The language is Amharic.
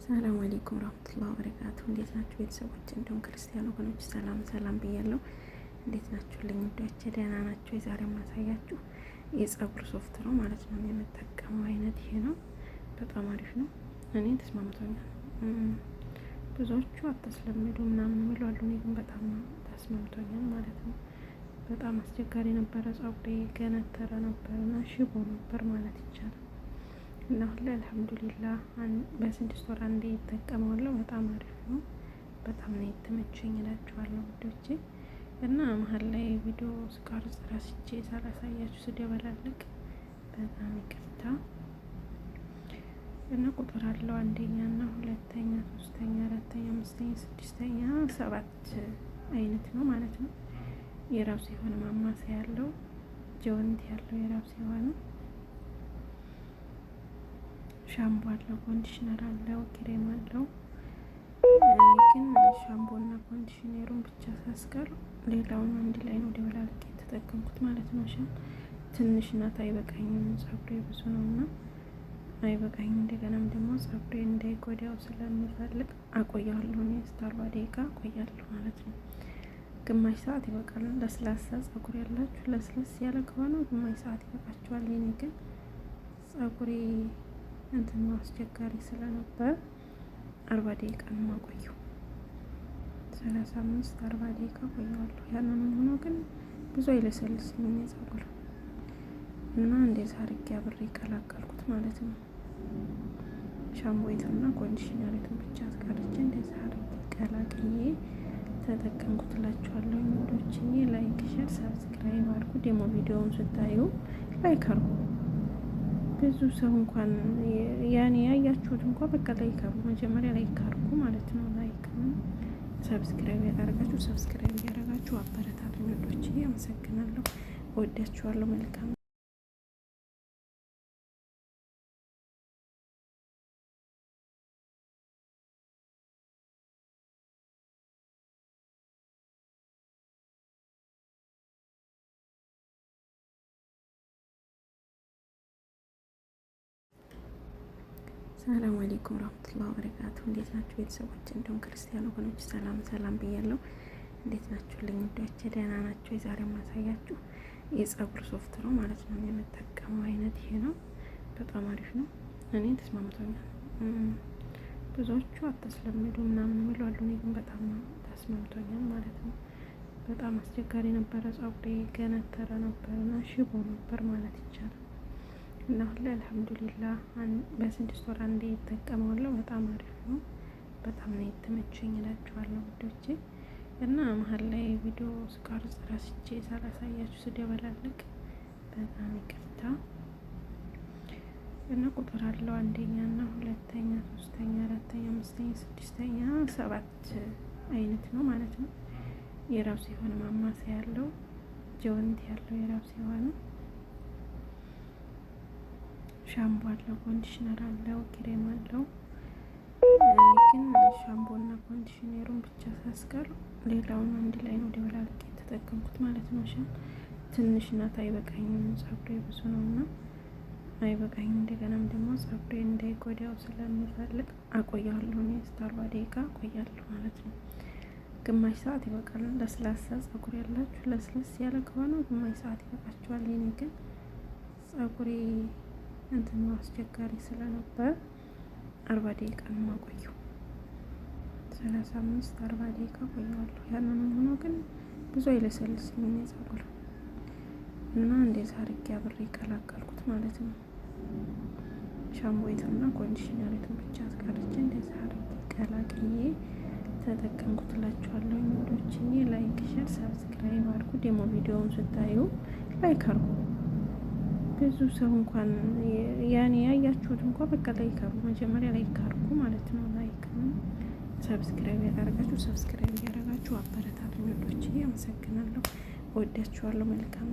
ሰላም አለይኩም ረህመቱላሂ ወበረካቱ። እንዴት ናችሁ ቤተሰቦች? እንዲሁም ክርስቲያን ወገኖች ሰላም ሰላም ብያለሁ። እንዴት ናችሁ? ልኝ ውዶቼ ደህና ናቸው። የዛሬ ማሳያችሁ የጸጉር ሶፍት ነው ማለት ነው። የምጠቀመው አይነት ይሄ ነው። በጣም አሪፍ ነው። እኔ ተስማምቶኛል። ብዙዎቹ አታስለምዱ ምናምን የሚሉ አሉ። እኔ ግን በጣም ተስማምቶኛል ማለት ነው። በጣም አስቸጋሪ ነበረ። ጸጉሬ ገነተረ ነበር እና ሽቦ ነበር ማለት ይቻላል። እና አሁን ላይ አልሐምዱሊላህ በ6 ወር አንዴ ይጠቀመዋለሁ። በጣም አሪፍ ነው። በጣም ነው የተመቸኝ እላችኋለሁ ውዶቼ። እና መሀል ላይ ቪዲዮ ስቀርጽ ረስቼ ሳላሳያችሁ ስደበላልቅ በጣም ይቅርታ። እና ቁጥር አለው አንደኛ እና ሁለተኛ፣ ሶስተኛ፣ አራተኛ፣ አምስተኛ፣ ስድስተኛ፣ ሰባት አይነት ነው ማለት ነው። የራሱ የሆነ ማማሰያ ያለው ጀወንት ያለው የራሱ የሆነ ሻምቦ አለው፣ conditioner አለው፣ ክሬም አለው። እኔ ግን ሻምቦ እና conditioner ኡን ብቻ ሳስቀር ሌላውን አንድ ላይ ነው ደበላልቄ የተጠቀምኩት ማለት ነው። ትንሽ ናት፣ አይበቃኝም። ጸጉሬ ብዙ ነው እና አይበቃኝም። እንደገናም ደግሞ ጸጉሬ እንዳይጎዳው ስለምፈልግ አቆያለሁ። እኔ እስከ 40 ደቂቃ አቆያለሁ ማለት ነው። ግማሽ ሰዓት ይበቃል። ለስላሳ ጸጉር ያላችሁ ለስለስ ያለ ከሆነ ግማሽ ሰዓት ይበቃችኋል። የኔ ግን ጸጉሬ እንትን አስቸጋሪ ስለነበር 40 ደቂቃ ነው የማቆየው። 35 40 ደቂቃ ቆየዋለሁ። ያንንም ሆኖ ግን ብዙ አይለሰልስም የኔ ጸጉር እና እንደዛ አድርጌ አብሬ ቀላቀልኩት ማለት ነው። ሻምፖይቱና conditioner ኢቱን ብቻ አስቀርቼ እንደዛ አድርጌ ቀላቅዬ ተጠቀምኩት እላችኋለሁ። ውዶችዬ like፣ share፣ subscribe አድርጉ። ደግሞ ቪዲዮውን ስታዩ like አድርጉ። ብዙ ሰው እንኳን ያኔ ያያችሁት እንኳን በቃ like አድርጉ። መጀመሪያ like አድርጉ ማለት ነው። like subscribe ያላረጋችሁ subscribe እያደረጋችሁ አበረታቱኝ ውዶችዬ። አመሰግናለሁ። እወዳችኋለሁ። መልካም። ሰላም አለይኩም ረህመቱላሂ ወበረካቱ። እንዴት ናችሁ ቤተሰቦች? እንዲሁም ክርስቲያን ወገኖች ሰላም ሰላም ብያለሁ። እንዴት ናችሁ? ልኝ ውዶቼ ደህና ናቸው። የዛሬ ማሳያችሁ የጸጉር ሶፍት ነው ማለት ነው። የምጠቀመው አይነት ይሄ ነው። በጣም አሪፍ ነው። እኔ ተስማምቶኛል። ብዙዎቹ አታስለምዱ ምናምን የሚሉ አሉ። እኔ ግን በጣም ተስማምቶኛል ማለት ነው። በጣም አስቸጋሪ ነበረ። ጸጉሬ ገነተረ ነበር እና ሽቦ ነበር ማለት ይቻላል። እና አሁን ላይ አልሐምዱሊላህ በ6 ወር አንዴ ይጠቀመዋለሁ። በጣም አሪፍ ነው። በጣም ነው የተመቸኝ እላችኋለሁ ውዶቼ። እና መሀል ላይ ቪዲዮ ስቀርጽ ረስቼ ሳላሳያችሁ ስደበላልቅ በጣም ይቅርታ። እና ቁጥር አለው አንደኛ እና ሁለተኛ፣ ሶስተኛ፣ አራተኛ፣ አምስተኛ፣ ስድስተኛ፣ ሰባት አይነት ነው ማለት ነው። የራሱ የሆነ ማማሰያ ያለው ጀወንት ያለው የራሱ የሆነ ሻምቦ አለው፣ conditioner አለው፣ ክሬም አለው። እኔ ግን ሻምፖ እና conditioner ኡን ብቻ ሳስቀር ሌላውን አንድ ላይ ነው ደበላልቄ የተጠቀምኩት ማለት ነው። ትንሽ ናት፣ አይበቃኝም። ጸጉሬ ብዙ ነው እና አይበቃኝም። እንደገናም ደግሞ ጸጉሬ እንዳይጎዳው ስለምፈልግ አቆያለሁ። እኔ እስከ 40 ደቂቃ አቆያለሁ ማለት ነው። ግማሽ ሰዓት ይበቃል። ለስላሳ ጸጉር ያላችሁ ለስለስ ያለ ከሆነ ግማሽ ሰዓት ይበቃችኋል። የኔ ግን ጸጉሬ እንትን አስቸጋሪ ስለነበር 40 ደቂቃ ነው የማቆየው። 35 40 ደቂቃ ቆየዋለሁ። ያንንም ሆኖ ግን ብዙ አይለሰልስም የኔ ጸጉር እና እንደዛ አድርጌ አብሬ ቀላቀልኩት ማለት ነው። ሻምፖይቱና conditioner ኢቱን ብቻ አስቀርቼ እንደዛ አድርጌ ቀላቅዬ ተጠቀምኩት እላችኋለሁ ውዶችዬ። like፣ share፣ subscribe አድርጉ። ደግሞ ቪዲዮውን ስታዩ like አድርጉ። ብዙ ሰው እንኳን ያኔ ያያችሁት እንኳን በቃ like አድርጉ። መጀመሪያ like አድርጉ ማለት ነው። like subscribe ያላረጋችሁ subscribe እያደረጋችሁ አበረታቱኝ ውዶችዬ። አመሰግናለሁ። እወዳችኋለሁ። መልካም።